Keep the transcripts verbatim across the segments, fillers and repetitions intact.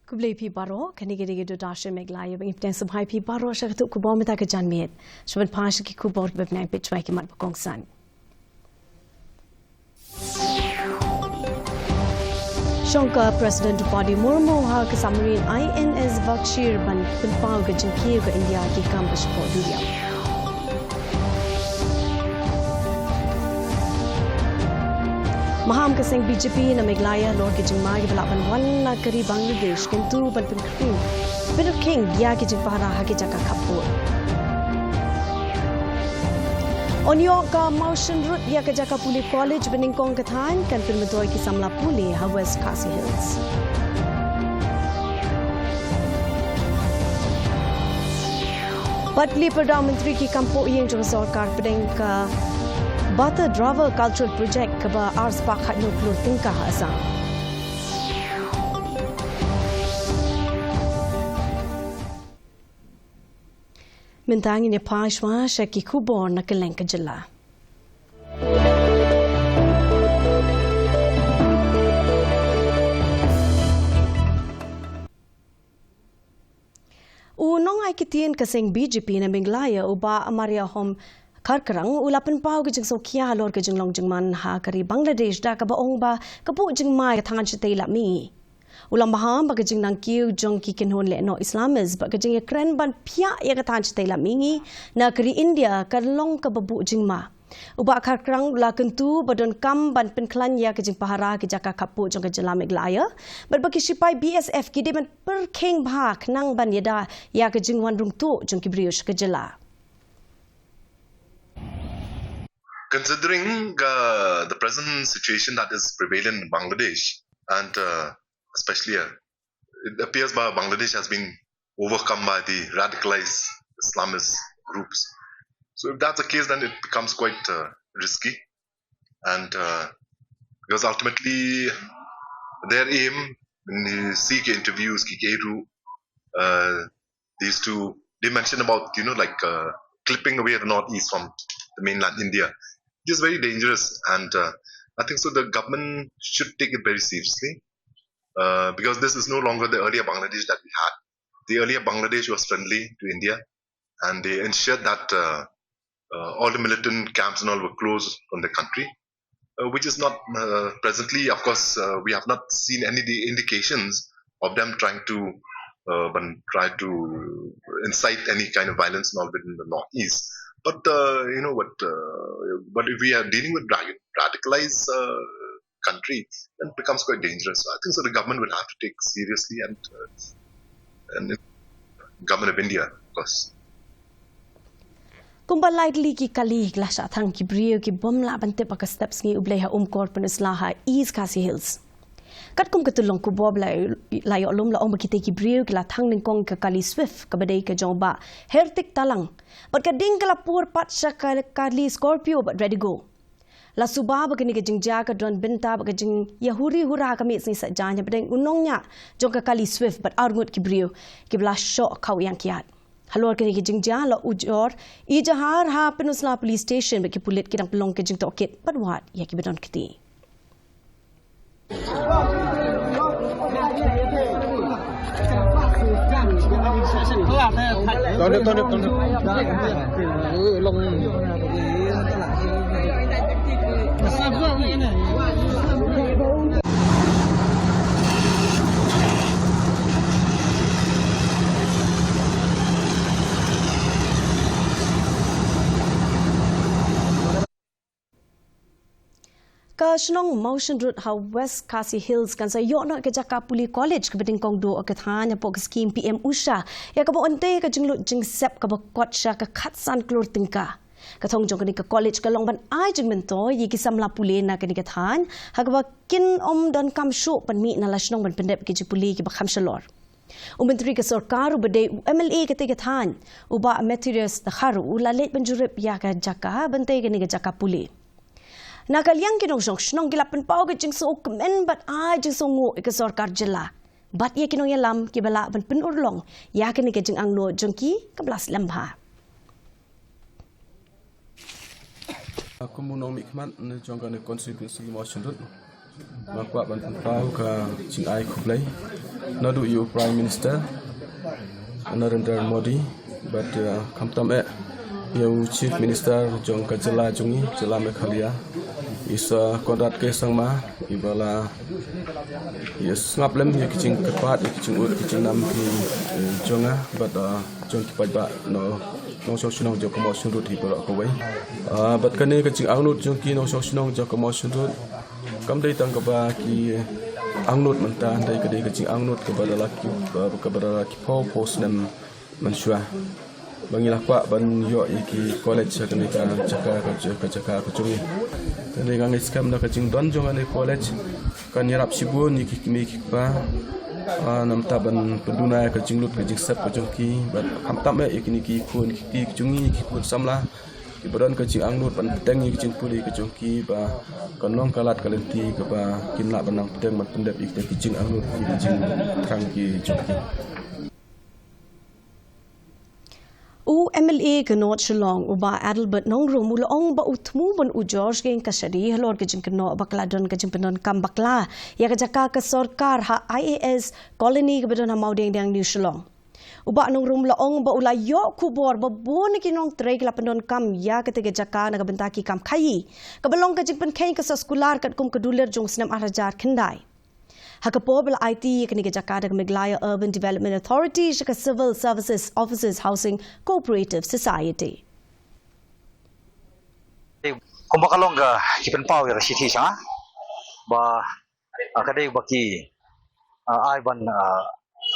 Khublei phi baroh, kane ka dei ka Doordarshan Meghalaya, ba ngi pdiang sngewbha ïa phi baroh sha katei ka khubor mynta ka janmiet. Shuwa ban phai sha ki khubor ba pdiang peit shwa ki mat ba kongsan. Shong ka President Droupadi Murmu ha ka submarine I N S Vakshir ban pynpaw ka jingkiew ka India ki kam ba shapoh duriaw. Maham ka seng B J P na Meghalaya halor ka jingma kiba lah ban wan na ka ri Bangladesh, kyntu ban pynkhring, pynkhring ïa ka jingpahara ha ka jaka khappud. Yn ïoh ka Mawshynrut ïa ka jaka pule college ba nyngkong ka thaiñ, kan pynmyntoi ki samla pule ha West Khasi Hills. Bad plie pyrda u Myntri ki kam poh ïing jong ka sorkar pdeng ka Bata Draver Cultural Project kaba ar spah khatno klur tyngka ha Assam. Mynta ngin ïa phai shwa sha ki khubor na kylleng ka jylla. U nongai ktien ka seng B J P na Meghalaya u Bah Mariahom Kharkrang u la pynpaw ka jingsngewkhia halor ka jinglong jingman ha ka ri Bangladesh da kaba ong ba ka buh jingma ïa ka thaiñ shatei la mihngi. U la maham ba ka jingnang kiew jong ki kynhun lehnoh Islamist bad ka jingïakren ban phiah ïa ka thaiñ shatei la mihngi na ka ri India ka long kaba buh jingma. U Bah Kharkrang u la kyntu ba donkam ban pynkhlaiñ ïa ka jingpahara ki jaka khappud jong ka jylla Meghalaya bad ba ki shipai B S F ki dei ban pyrkhing bha khnang ban ïada ïa ka jingwan rung tuh jong ki briew sha ka jylla. Considering uh, the present situation that is prevalent in Bangladesh, and uh, especially uh, it appears by Bangladesh has been overcome by the radicalized Islamist groups. So if that's the case, then it becomes quite uh, risky. And uh, because ultimately, their aim in the C K interviews, K K Ru, uh, these two, they mention about, you know, like uh, clipping away the Northeast from the mainland India, which is very dangerous. And uh, I think so the government should take it very seriously uh, because this is no longer the earlier Bangladesh that we had. The earlier Bangladesh was friendly to India, and they ensured that uh, uh, all the militant camps and all were closed from the country, uh, which is not uh, presently, of course, uh, we have not seen any indications of them trying to uh, try to incite any kind of violence and all within the Northeast. But uh, you know what? Uh, but if we are dealing with radicalized uh, country, then it becomes quite dangerous. So I think so the government will have to take seriously and uh, and government of India, of course. Kumba lai tylli ki kali ki la shah thang ki briew ki bym lah ban tip ba ka step sngi U Blei ha Umkor Peninsula ha East Khasi Hills. Katkum ka tyllong khubor ba la ïoh lum la ong ba kitei ki briew ki la thang nyngkong ka kali Swift kaba dei ka jong Bah Hertik Talang bad ka ding ka la pur pat sha ka kali Scorpio bad Redigo. La suba ba kane ka jingjia ka don bynta ba ka jingïahuri hura ka miet sngi Saitjaiñ hapdeng u nongñiah jong ka kali Swift bad arngut ki briew kiba la shoh khaw ïang kiad. Halor kane ka jingjia la ujor ejahar ha Peninsula Police Station bad ki pulit ki dang pynlong ka jingtohkit bad wad ïa kiba don kti. Ka shnong Mawshynrut ha West Khasi Hills kan sa ïoh noh ka jaka pule college kaba nyngkong duh ka thaiñ hapoh ka skim P M Usha ïa kaba yn tei ka jinglut jingsep kaba kot sha ka khatsan klur tyngka. Ka thong jong kane ka college ka long ban ai jingmyntoi ïa ki samla pule na kane ka thaiñ ha kaba kin ym donkam shuh ban mih na la shnong ban pyndep ki jingpule kiba kham shalor. U Myntri ka sorkar uba dei u M L A katei ka thaiñ, u Bah Methodius Dkhar u la leit ban jurip ïa ka jaka ban tei kane ka jaka pule. Na ka liang ki nongshong shnong ki la pynpaw ka jingsngewkmen bad ai jingsngewnguh ïa ka sorkar jylla bad ïa ki nongïalam kiba lah ban pynurlong ïa kane ka jingangnud jong ki kaba la slem bha. Kum u nongmihkhmat jong kane ka constituency Mawshynrut, Nga kwah ban pynpaw ka jingai khublei naduh ïa u Prime Minister Narendra Modi bad, uh, khamtam eh ïa u Chief Minister jong ka jylla jong ngi, jylla Meghalaya, i Sir Conrad K Sangma, iba la ïa sngap lem ïa ki jingkyrpad, ïa ki jingud, ki jingnam ki, eh, jong nga bad, uh, jong ki paidbah nongshong shnong jong ka Mawshynrut hi baroh kawei. Ah, bad kane ka jingangnud jong ki nongshong shnong jong ka Mawshynrut kam dei tang kaba ki angnud mynta, hynrei ka dei ka jingangnud kaba da la ki, kaba da la ki phew phew snem mynshuwa, ba ngi la kwah ban ïoh ïa ki college ha kane ka jaka, ka jaka, ka jong ngi. Te nga ngeit skhem da ka jingdon jong kane ka college kan ïarap shibun ïa ki kmie ki kpa, ah, namar ban pynduna ïa ka jinglut ka jingsep ka jong ki, bad khamtam eh ïa kine ki khun ki kti ka jong ngi, ki khun samla, kiba don ka jingangnud ban bteng ïa ka jingpule ka jong ki, ba kan long ka lad ka lynti kaba kin lah ban nang bteng ban pyndep ïa kita ki jingangnud, ki jingthrang ki jong ki. U M L A ka North Shillong, u Bah Adelbert Nongrum, u la ong ba u thmu ban ujor shkeng ka shari halor ka jingkynnoh ba ka la don ka jingpyndonkam bakla ïa ka jaka ka sorkar ha I A S Colony kaba don ha Mawdiangdiang, New Shillong. U Bah Nongrum u la ong ba u la ïoh khubor ba bun ki nongtrei ki la pyndonkam ïa kata ka jaka na ka bynta ki kam khaïi, kaba long ka jingpynkheiñ ka soskular katkum ka dulir jong u snem ar hajar khyndai. Ha ka por ba la aiti ïa kane ka jaka da ka Meghalaya Urban Development Authority sha ka Civil Services Officers Housing Cooperative Society. Kumba ka long ka, ki pynpaw ïa ka shithi sha nga ba, ah, ka dei ba ki, ah, ai ban, ah,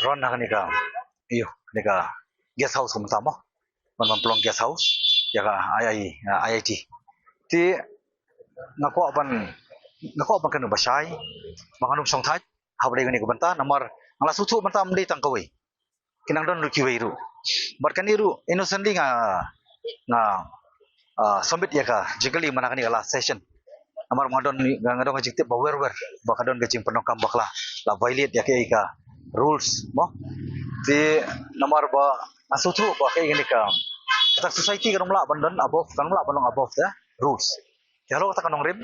run ha kane ka, ïoh, kane ka guest house kumta mo. Ban, ban pynlong guest house ïa ka I I, ah, I I T. Te nga kwah ban, nga kwah ban kynnoh ba shai ba ngan ym shong thait haba dei kane ka bynta, namar nga la sngewthuh mynta ym dei tang kawei, ki nang don ruh kiwei ruh. Bad kane ruh innocently nga, nga, ah, submit ïa ka jingkylli mynta kane ka last session. Namar nga don, nga don ka jingtip ba wer wer ba ka don ka jingpyndonkam bakla, la violate ïa ka, ïa ka rules mo. Te namar ba nga sngewthuh ba ka, ïa kane ka, kata ka society kan ym lah ban don above, kan ym lah ban long above the rules. Te halor kata ka nongrim,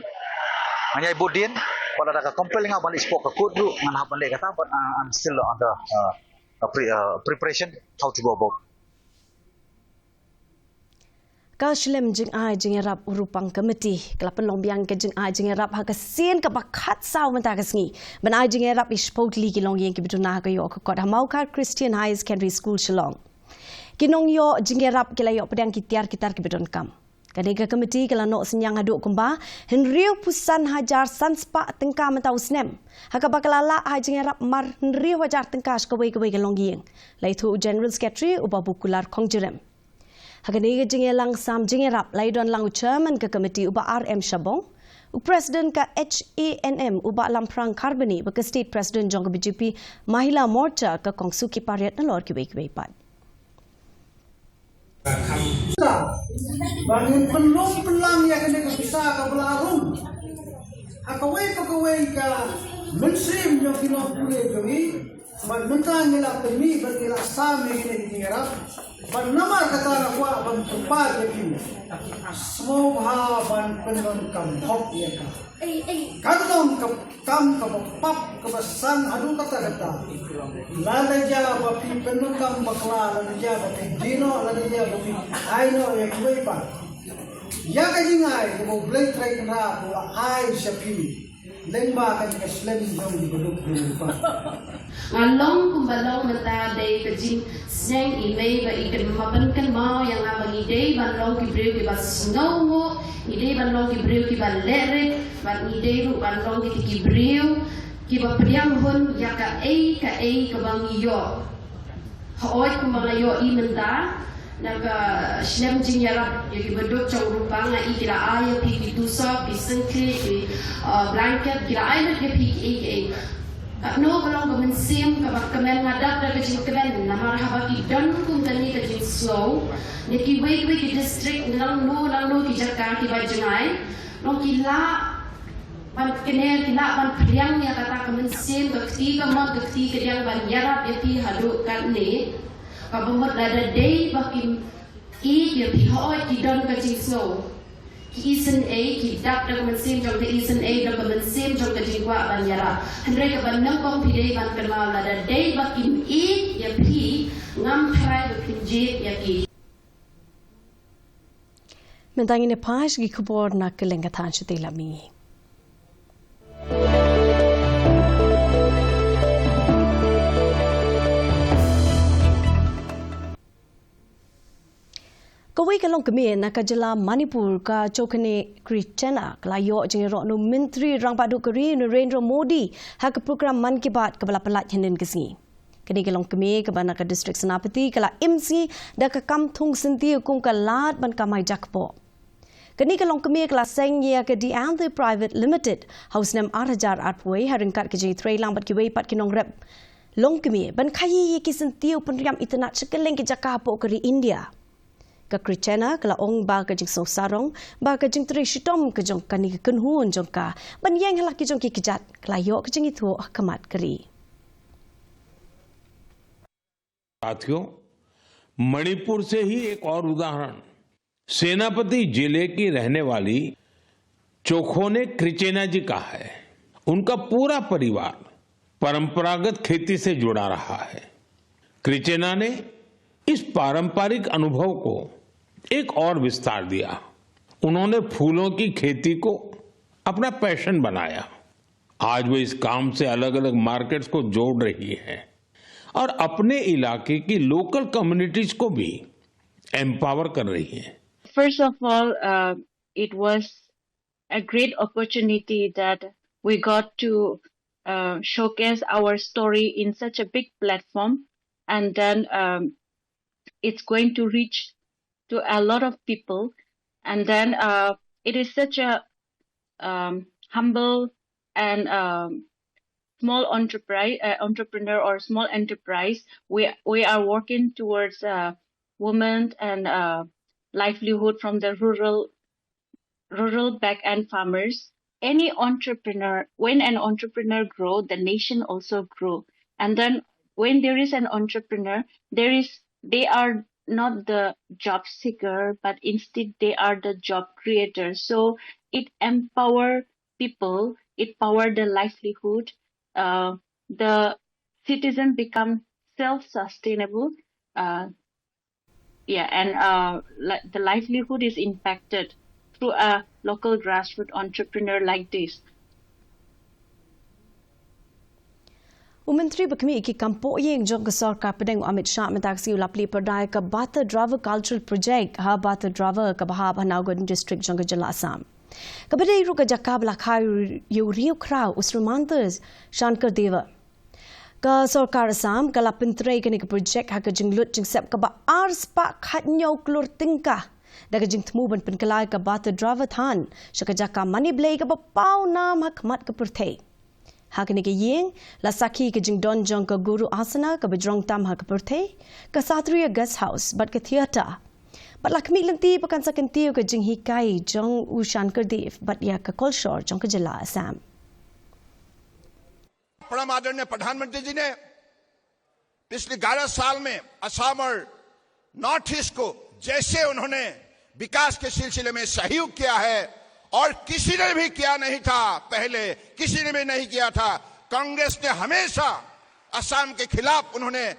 nga ïai bud dien, bad lada ka compel nga ban leit shapoh ka court ruh ngan hap ban leh kata, but, uh, I'm still under, uh, a pre-, uh, preparation how to go about. Ka shlem jingai jingïarap u Rupang Committee ka la pynlong biang ka jingai jingïarap ha ka sien kaba khatsaw mynta ka sngi ban ai jingïarap ïa shiphew tylli ki longïing kiba duna ha ka ïoh ka kot ha Mawkhar Christian Higher Secondary School, Shillong. Ki nongïoh jingïarap ki la ïoh pdiang ki tiar ki tar kiba donkam. Kane ka komiti ka la noh synñiang haduh kumba hynriewphew san hajar sanspah tyngka mynta u snem, ha kaba ka la lah ha jingïarap mar hynriew hajar tyngka sha kawei kawei ka longïing, la ïathuh u General Secretary u Babu Kular Khongjarem. Ha kane ka jingïalang sam jingïarap la ïadon lang u Chairman ka komiti u Bah R M Shabong, u President ka H A N M u Bah Lamphrang Kharbani, bad ka State President jong ka B J P Mahila Morcha ka Kong Suki Pariat, nalor kiwei kiwei pat. Ba ngin pynlong pynlang ïa kane ka pisa kaba la rung ha kawei pa kawei ka mynsiem jong ki nongpule jong ngi. Bad mynta ngi la pynmih bad ngi la sam ïa kine ki ïarap. Bad namar kata nga kwah ban kyrpad ïa phi, sngewbha ban pyndonkam hok ïa ka. Kan long ka kam kaba pap kaba san haduh katta katta. Lada ïa ba phi pyndonkam bakla, lada ïa ba phi die noh, lada ïa ba phi ai noh ïa kiwei pat, ïa ka jingai kaba U Blei Trai Kynrad u la ai sha phi lyngba kane ka shlem jong ki baduk baduk pat. Nga long kumba long mynta dei ka jingsneng i mei ba i kynmaw, pynkynmaw ïa nga ba ngi dei ban long ki briew kiba sngewnguh, ngi dei ban long ki briew kiba lehrit, bad ngi dei ruh ban long ki, ki briew kiba pdiang hun ïa kaei kaei kaba ngi ïoh. Hooid, kumba nga ïohi mynta na ka shlem jingïarap ïa ki baduk jong u Rupang, nga i ki la ai ïa phi ki tusok, ki syngkhlieh, ki, uh, blanket, ki la ai lut ïa phi kiei kiei. Katno ka long ka mynsiem kaba kmen, nga dap da ka jingkmen namar haba ki don kum kane ka jingsngew na kiwei kiwei ki district, nangno nangno ki jaka kiba jngai, nong ki lah ban kner, ki lah ban pdiang ïa kata ka mynsiem, ka kti kamon, ka kti kadiang ban ïarap ïa phi haduh katne. Kaba mut lada dei ba kim ïeit ïa phi, hooid ki don ka jingsngew. Ki isynei ki dap da ka mynsiem jong ka isynei, da ka mynsiem jong ka jingkwah ban ïarap. Hynrei kaba nyngkong phi dei ban kynmaw lada dei ba kim ïeit ïa phi, ngam tharai ba phin jied ïa ki. Mynta ngin ïa peit ki khubor na ka lyngkha than shatei lami. Kawei ka longkmie na ka jylla Manipur, ka Chokhane Krichena, ka la ïoh jingïaroh na u Myntri Rangbah Duh ka ri Narendra Modi ha ka program Mann Ki Baat kaba la pyllait hynnin ka sngi. Kane ka longkmie kaba na ka district Senapati ka la im sngi da ka kam thung syntiew kum ka lad ban kamai jakpoh. Kane ka longkmie ka la seng ïa ka Dianthe Private Limited ha u snem ar hajar arphew wei ha ryngkat ka jingïatreilang bad kiwei pat ki nongrep longkmie ban khaïi ïa ki syntiew pynriam itynnad sha kylleng ki jaka hapoh ka ri India. Ka Krichena ka la ong ba ka jingsngew sarong, ba ka jingtrei shitom ka jong kane ka kynhun jong ka ban ïeng ha la ki jong ki kjat, ka la ïoh ka jingithuh ha khmat ka ri. साथियों, मणिपुर से ही एक और उदाहरण सेनापति जिले की रहने वाली चोखोने क्रिचेना जी का है। उनका पूरा परिवार परंपरागत खेती से जुड़ा रहा है। क्रिचेना ने इस पारंपरिक अनुभव को एक और विस्तार दिया। उन्होंने फूलों की खेती को अपना पैशन बनाया। आज वो इस काम से अलग-अलग मार्केट्स को जोड़ रही हैं और अपने इलाके की लोकल कम्युनिटीज को भी एम्पावर कर रही हैं। First of all, uh, it was a great opportunity that we got to uh, showcase our story in such a big platform, and then um, it's going to reach to a lot of people, and then uh, it is such a um, humble and um, small enterprise, uh, entrepreneur or small enterprise. We we are working towards uh, women and uh, livelihood from the rural rural back end farmers. Any entrepreneur, when an entrepreneur grow, the nation also grow. And then when there is an entrepreneur, there is they are not the job seeker, but instead they are the job creator. So it empower people, it power the livelihood. Uh, the citizen become self-sustainable. Uh, yeah, and uh, li- the livelihood is impacted through a local grassroots entrepreneur like this. U Myntri ba khmih ïa ki kam pohïing jong ka sorkar pdeng u Amit Shah mynta ka sngi u la plie pyrda ïa ka Batha Draver Cultural Project ha Batha Draver kaba hap ha Nawgon District jong ka jylla Assam. Kaba dei ruh ka jaka ba la kha ïa u riewkhraw u Srimanta Shankar Deva. Ka sorkar Assam ka la pyntrei kane ka projek ha ka jinglut jingsep kaba ar spah khatñiew klur tyngka da ka jingthmu ban pynkylla ïa ka Batha Draver than sha ka jaka mane blei kaba paw nam ha khmat ka pyrthei. Ha kane ka ïing la sakhi ka jingdon jong ka Guru Asana kaba jrong tam ha ka pyrthei, ka Satria Guest House bad ka theatre. Bad la khmih lynti ba kan sa kyntiew ka jinghikai jong u Shankar Dev bad ïa ka kolshor jong ka jylla Assam. परम आदरणीय प्रधानमंत्री जी ने पिछले ग्यारह साल में असम और नॉर्थ ईस्ट को जैसे उन्होंने विकास के सिलसिले में सहयोग किया है और किसी ने भी किया नहीं था पहले, किसी ने भी नहीं किया था। कांग्रेस ने हमेशा असम के खिलाफ उन्होंने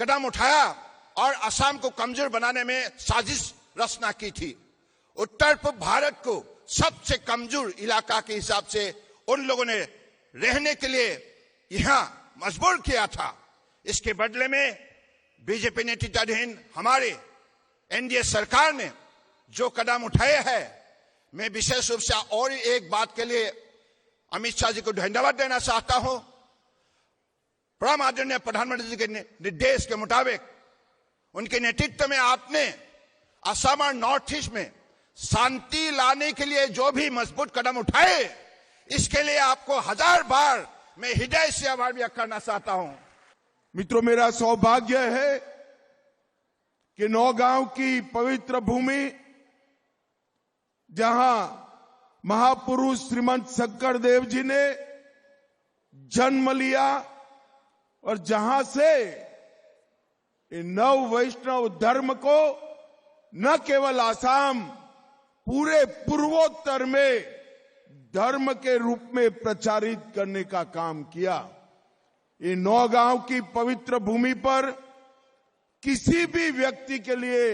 कदम उठाया और असम को कमजोर बनाने में साजिश रचना की थी। उत्तर पूर्व भारत को सबसे कमजोर इलाका के हिसाब से उन लोगों ने रहने के लिए यहाँ मजबूर किया था। इसके बदले में बीजेपी नेतृत्वाधीन हमारे एनडीए सरकार ने जो कदम उठाए हैं, मैं विशेष रूप से और एक बात के लिए अमित शाह जी को धन्यवाद देना चाहता हूं। परम आदरणीय प्रधानमंत्री जी के नि- निर्देश के मुताबिक उनके नेतृत्व में आपने असम और नॉर्थ ईस्ट में शांति लाने के लिए जो भी मजबूत कदम उठाए, इसके लिए आपको हजार बार मैं हृदय से आभार व्यक्त करना चाहता हूं। मित्रों, मेरा सौभाग्य है कि नौगांव की पवित्र भूमि, जहां महापुरुष श्रीमंत शंकर देव जी ने जन्म लिया और जहां से इन नव वैष्णव धर्म को न केवल आसाम, पूरे पूर्वोत्तर में धर्म के रूप में प्रचारित करने का काम किया। ये नौगांव की पवित्र भूमि पर किसी भी व्यक्ति के लिए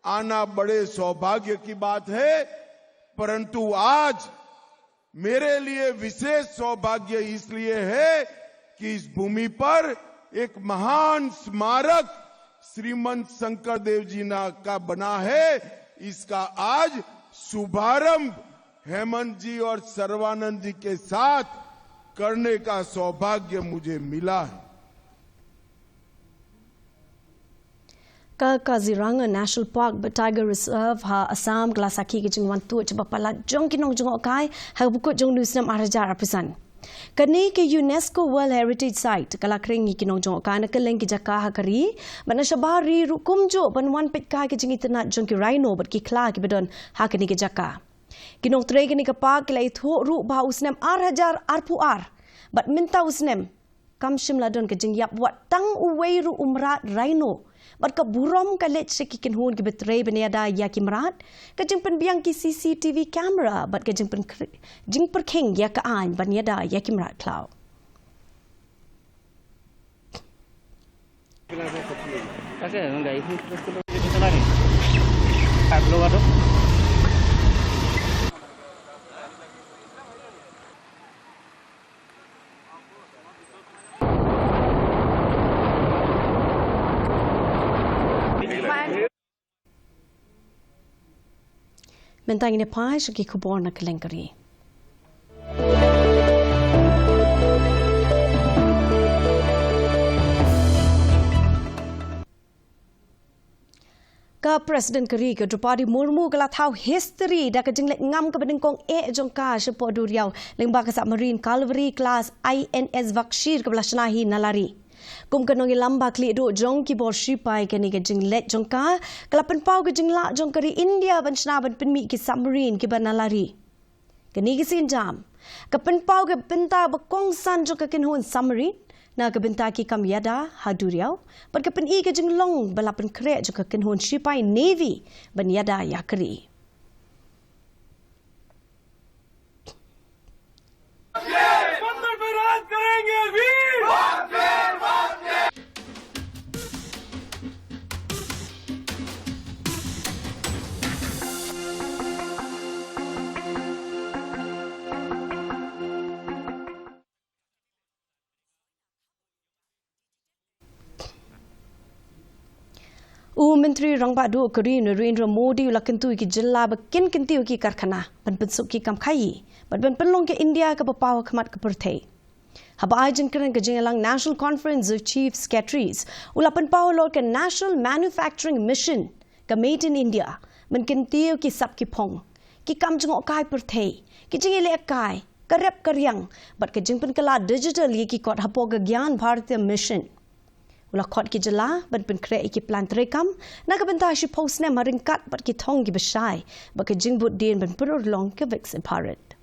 आना बड़े सौभाग्य की बात है, परंतु आज मेरे लिए विशेष सौभाग्य इसलिए है कि इस भूमि पर एक महान स्मारक श्रीमंत शंकर देव जी ना का बना है। इसका आज शुभारंभ हेमंत जी और सर्वानंद जी के साथ करने का सौभाग्य मुझे मिला है। Ka Kaziranga National Park bad Tiger Reserve ha Assam ka la sakhi ka jingwan tuid ba palat jong ki nongjngohkai ha ka bukut jong u snem ar hajar arphew san. Kane ka UNESCO World Heritage Site ka la khring ïa ki nongjngohkai na kylleng ki jaka ha ka ri bad na shabar ri ruh kumjuh ban wan peit kai ka jingitynnad jong ki rhino bad ki khla kiba don ha kane ka jaka. Ki nongtrei kane ka park ki la ïathuh ruh ba ha u snem ar hajar arphew ar bad mynta u snem kam shym la don ka jingïap wat tang uwei ruh u mrad rhino. Bad ka burom ka leit sha ki kynhun kiba trei ban ïada ïa ki mrad, ka jingpynbiang ki C C T V camera bad ka jingpynkri-, jingpyrkhing ïa ka aiñ ban ïada ïa ki mrad khlaw. Mynta ngin ïa phai sha ki khubor na kylleng ka ri. Ka President ka ri ka Droupadi Murmu ka la thaw history da ka jingleit ngam kaba nyngkong eh jong ka shapoh duriaw lyngba ka submarine Calvary class I N S Vakshir kaba la shna hi na Lari. Kum ka nongïalam ba khlieh duh jong ki bor shipai, kane ka jingleit jong ka ka la pynpaw ka jinglah jong ka ri India ban shna ban pynmih ki submarine kiba na Lari. Kane ka sienjam ka pynpaw ka bynta ba kongsan jong ka kynhun submarine na ka bynta ki kam ïada ha duriaw bad ka pyni ka jinglong ba la pynkhreh jong ka kynhun shipai Navy ban ïada ïa ka ri. पत्थर पे राज करेंगे वीर। U Myntri Rangbah Duh ka ri Narendra Modi u la kyntu ïa ki jylla ba kin kyntiew ïa ki karkhana ban pynsuk ki kam khaïi bad ban pynlong ka India kaba paw ha khmat ka pyrthei. Haba ai jingkren ha ka jingïalang National Conference of Chief Secretaries, u la pynpaw halor ka National Manufacturing Mission, ka Made in India, ban kyntiew ïa ki sap ki phong, ki kam jngohkai pyrthei, ki jingïalehkai, ka rep ka riang bad ka jingpynkylla digital ïa ki kot hapoh ka Gyan Bharat Mission. U la khot ïa ki jylla ban pynkhreh ïa ki plan treikam na ka bynta shiphew snem ha ryngkat bad ki thong kiba shai bad ka jingbuddien ban pynurlong ka Viksit Bharat.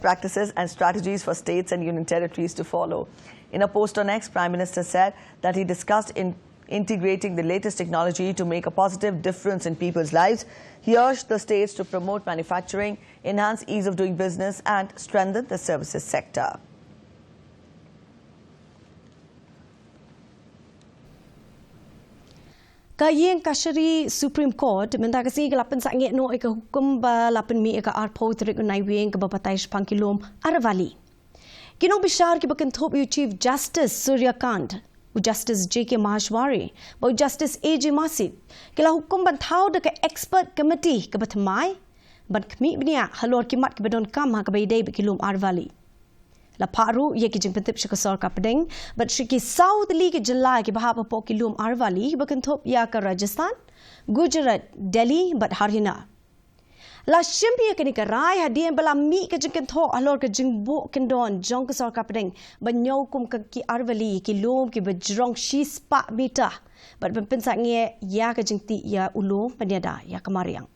Practices and strategies for states and union territories to follow. In a post on X, Prime Minister said that he discussed in integrating the latest technology to make a positive difference in people's lives. He urged the states to promote manufacturing, enhance ease of doing business, and strengthen the services sector. Ka ïing kashari Supreme Court mynta ka sngi ka la pynsangeh noh ïa ka hukum ba la pynmih ïa ka arphew tarik u Naiwieng kaba batai shaphang ki lum Aravalli. Ki nongbishar kiba kynthup ïa u Chief Justice Surya Kant, u Justice J K Maheshwari bad u Justice A J Masi ki la hukum ban thaw da ka expert committee kaba thymmai ban khmih bniah halor ki mat kiba donkam ha kaba ïadei bad ki lum Aravalli. La phah ruh ïa ki jingpyntip sha ka sorkar pdeng bad sha ki saw tylli ki jylla kiba hap hapoh ki lum Aravalli kiba kynthup ïa ka Rajasthan, Gujarat, Delhi bad Haryana. La shim ïa kane ka rai hadien ba la mih ka jingkynthoh halor ka jingbuh kyndon jong ka sorkar pdeng ban ñiew kum ka ki Aravalli ïa ki lum kiba jrong shispah meter bad ban pynsangeh ïa ka jingtih ïa u lum ban ïada ïa ka mariang.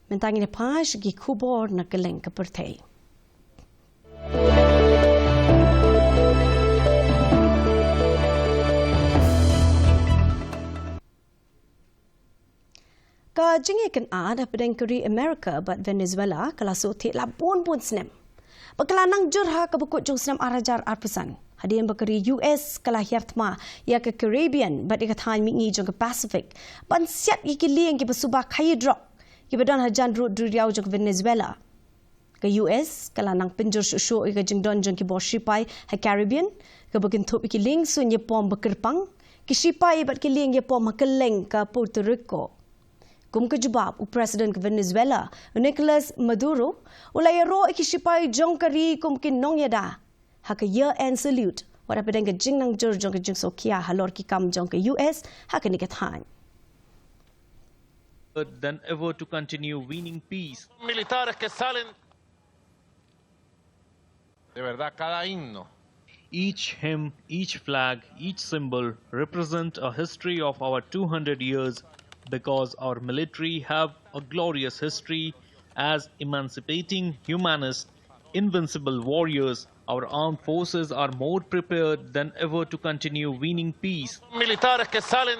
Mynta ngin ïa phai sha ki khubor na kylleng ka pyrthei. Ka jingïakynad hapdeng ka ri America bad Venezuela ka la shu thiah la bun bun snem. Ba ka la nang jur ha kaba kut jong u snem ar hajar arphew san. Hadien ba ka ri U S ka la hiar thma ïa ka Caribbean bad ïa ka thaiñ mihngi jong ka Pacific ban siat ïa ki lieng kiba suba khaïi drok kiba don hajan rud duriaw jong ka Venezuela. Ka U S ka la nang pynjur shuh shuh ïa ka jingdon jong ki bor shipai ha Caribbean, kaba kynthup ïa ki lieng suiñ ïapom ba kyrpang, ki shipai bad ki lieng ïapom ha kylleng ka Puerto Rico. Kum ka jubab, u President ka Venezuela, u Nicolas Maduro, u la ïaroh ïa ki shipai jong ka ri kum ki nongïada ha ka year end salute, wat hapdeng ka jingnangjur jong ka jingsngewkhia halor ki kam jong ka U S ha kane ka thaiñ. Than ever to continue winning peace. Militares que salen de verdad, cada himno. Each hymn, each flag, each symbol represent a history of our two hundred years, because our military have a glorious history as emancipating humanists, invincible warriors. Our armed forces are more prepared than ever to continue winning peace. Militares que salen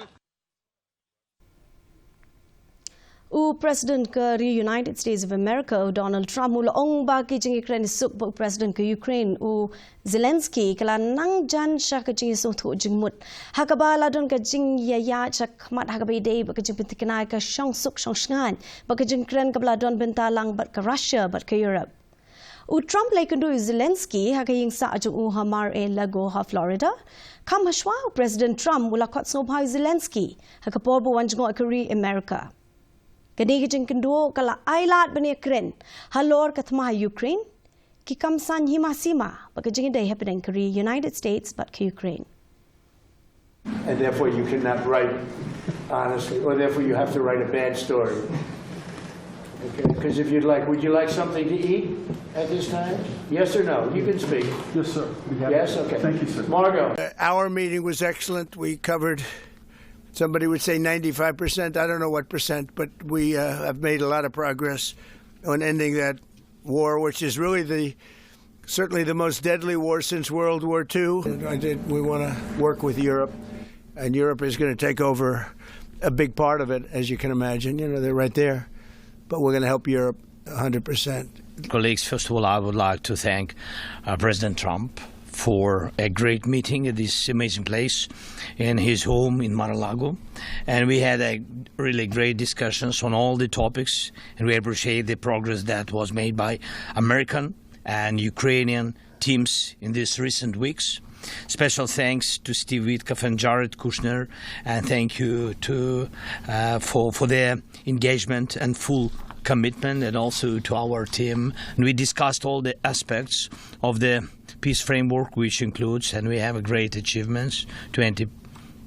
U President ka ri United States of America, u Donald Trump, u la ong ba ki jingïakren suk bad u President ka Ukraine, u Zelensky, ka la nang jan sha ka jingïasngewthuh jingmut ha kaba la don ka jingïaïaid shakhmat ha kaba ïadei bad ka jingpynthikna ïa ka shongsuk shongshngaiñ bad ka jingkren kaba la don bynta lang bad ka Russia bad ka Europe. U Trump u la ïakynduh ïa u Zelensky ha ka ïing sah jong u ha Mar-a-Lago ha Florida, kham hashwa u President Trump u la khot sngewbha ïa u Zelensky ha ka por ba u wan jngoh ïa ka ri America. Kane ka jingïakynduh ka la ailad ban ïakren halor ka thma ha Ukraine, ki kam saiñ hima sima bad ka jingïadei hapdeng ka ri United States bad ka Ukraine. And therefore you cannot write honestly, or therefore you have to write a bad story. Okay, because if you'd like, would you like something to eat at this time? Yes or no? You can speak. Yes, sir. Yes, okay. Thank you, sir. Margot. Uh, our meeting was excellent. We covered, somebody would say ninety-five percent. I don't know what percent, but we uh, have made a lot of progress on ending that war, which is really the certainly the most deadly war since World War Two. And I did, we want to work with Europe, and Europe is going to take over a big part of it, as you can imagine. You know, they're right there. But we're going to help Europe one hundred percent. Colleagues, first of all, I would like to thank uh, President Trump for a great meeting at this amazing place in his home in Mar-a-Lago. And we had a really great discussions on all the topics, and we appreciate the progress that was made by American and Ukrainian teams in these recent weeks. Special thanks to Steve Witkoff and Jared Kushner, and thank you to uh, for for their engagement and full commitment, and also to our team. And we discussed all the aspects of the peace framework, which includes, and we have a great achievements, twenty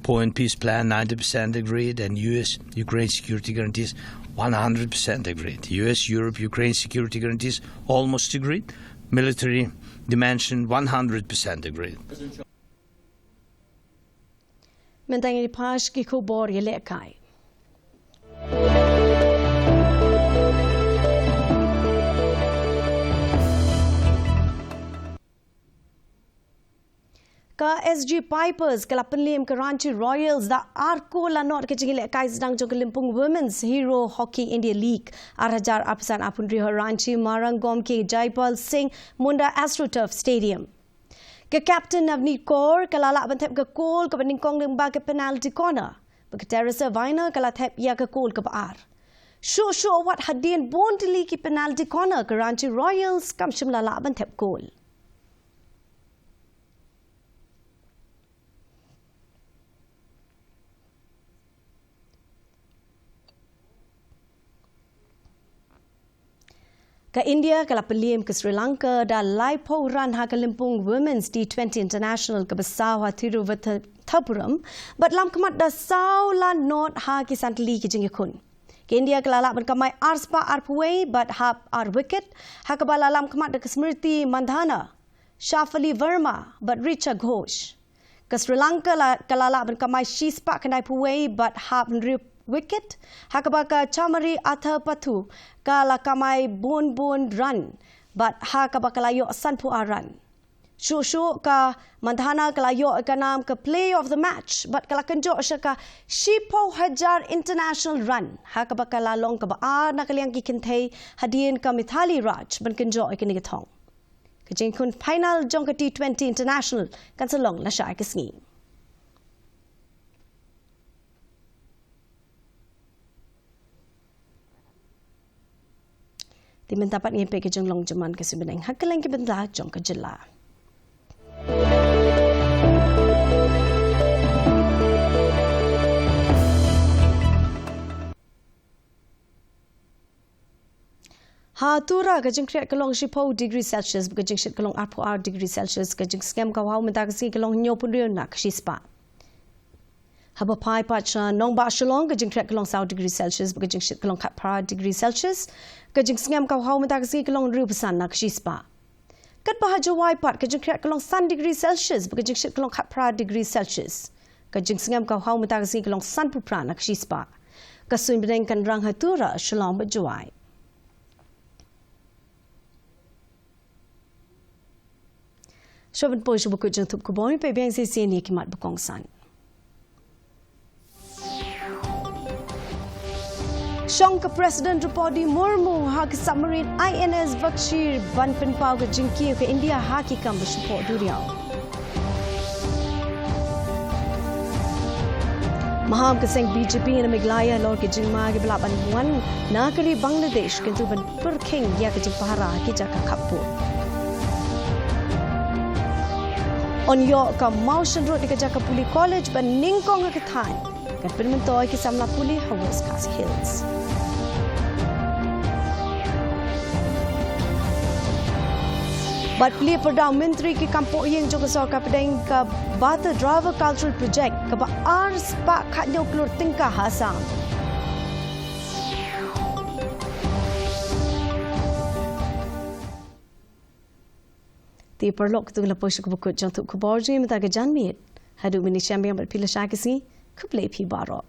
point peace plan, ninety percent agreed, and U S Ukraine security guarantees, one hundred percent agreed. U S Europe Ukraine security guarantees, almost agreed. Military dimension, one hundred percent agreed. Mynta ngin ïa pash ki khubor ïalehkai. Ka S G Pipers ka la pynliem ka Ranchi Royals da ar kol la nod ka jingïalehkai sdang jong ka lympung Women's Hero Hockey India League ar hajar arphew san arphew hynriew ha Ranchi, marang gom ki Jaipal Singh Munda AstroTurf Stadium. Ka captain Navneet Kaur ka la lah ban thep ka kol kaba nyngkong lyngba ka penalty corner, bad ka Teresa Viner ka la thep ïa ka kol kaba ar. Shuh shuh wat hadien bun tylli ki penalty corner, ka Ranchi Royals kam shym la lah ban thep kol. Ka India ka la pynliem ka Sri Lanka da laiphew run ha ka lympung Women's T twenty International kaba saw ha Thiruvananthapuram, bad lamkhmat da saw la nod ha ki san tylli ki jingïakhun. Ka India ka la lah ban kamai ar spah arphew wei bad hap ar wicket, ha kaba la lamkhmat da ka Smriti Mandhana, Shafali Verma bad Richa Ghosh. Ka Sri Lanka la, ka la lah ban kamai shi spah khyndai phew wei bad hap hynriew wicket, ha kaba ka Chamari Atha Pathu ka la kamai bun bun run, bad ha kaba ka la ïoh san phew ar run. Shuh shuh ka Mandhana ka la ïoh ka nam ka player of the match bad ka la kynjoh sha ka shiphew hajar international run ha kaba ka la long kaba ar na ka liang ki kynthei hadien ka Mithali Raj ban kynjoh ïa kane ka thong. Ka jingkhun final jong ka T twenty international kan sa long lashai ka sngi. Te mynta pat ngin peit ka jinglong jingman ka suiñ bneng ha kylleng ki bynta jong ka jylla. Ha Tura ka jingkhriat ka long shiphew degree Celsius, ka jingshit ka long arphew ar degree Celsius, ka jingsngem ka hau mynta ka sngi ka long hynñiewphew hynriew na ka shispah. Haba phai pat sha nongbah Shillong ka jingkhriat ka long saw degree Celsius, ka jingshit ka long khatphra degree Celsius, ka jingsngem ka hau mynta ka sngi ka long hynriewphew san na ka shispah. Katba ha Jowai pat ka jingkhriat ka long san degree Celsius, ka jingshit ka long khatphra degree Celsius. Ka jingsngem ka hau mynta ka sngi ka long sanphew phra na ka shispah. Ka suiñ bneng kan rang ha Tura, Shillong bad Jowai. Shuwa ban poi sha ba kut jong thup khubor, peit biang shisien ïa ki mat ba kongsan. Shong ka President Droupadi Murmu ha ka submarine I N S Vakshir ban pynpaw ka jingkiew ka India ha ki kam ba shyllangpoh duriaw. Maham ka seng B J P na Meghalaya halor ka jingma kiba lah ban wan na ka ri Bangladesh, kyntu ban pyrkhing ïa ka jingpahara ha ki jaka khappud. Yn ïoh ka mawshynrut ïa ka jaka pule college ba nyngkong ha ka thaiñ, kan pynmyntoi ki samla pule ha West Khasi Hills. Bad plie pyrdaw myntri ki kam pohïing jong ka sorkar pdeng ka Bata Driver Cultural Project kaba ar spah khathynñiew klur tyngka ha Assam. Te paralok, to la poi sha kaba kut jong thup khubor jong ngi mynta ka janmiet. Haduh mynta shem biang bad phi lashai ka sngi. Khublei phi baroh.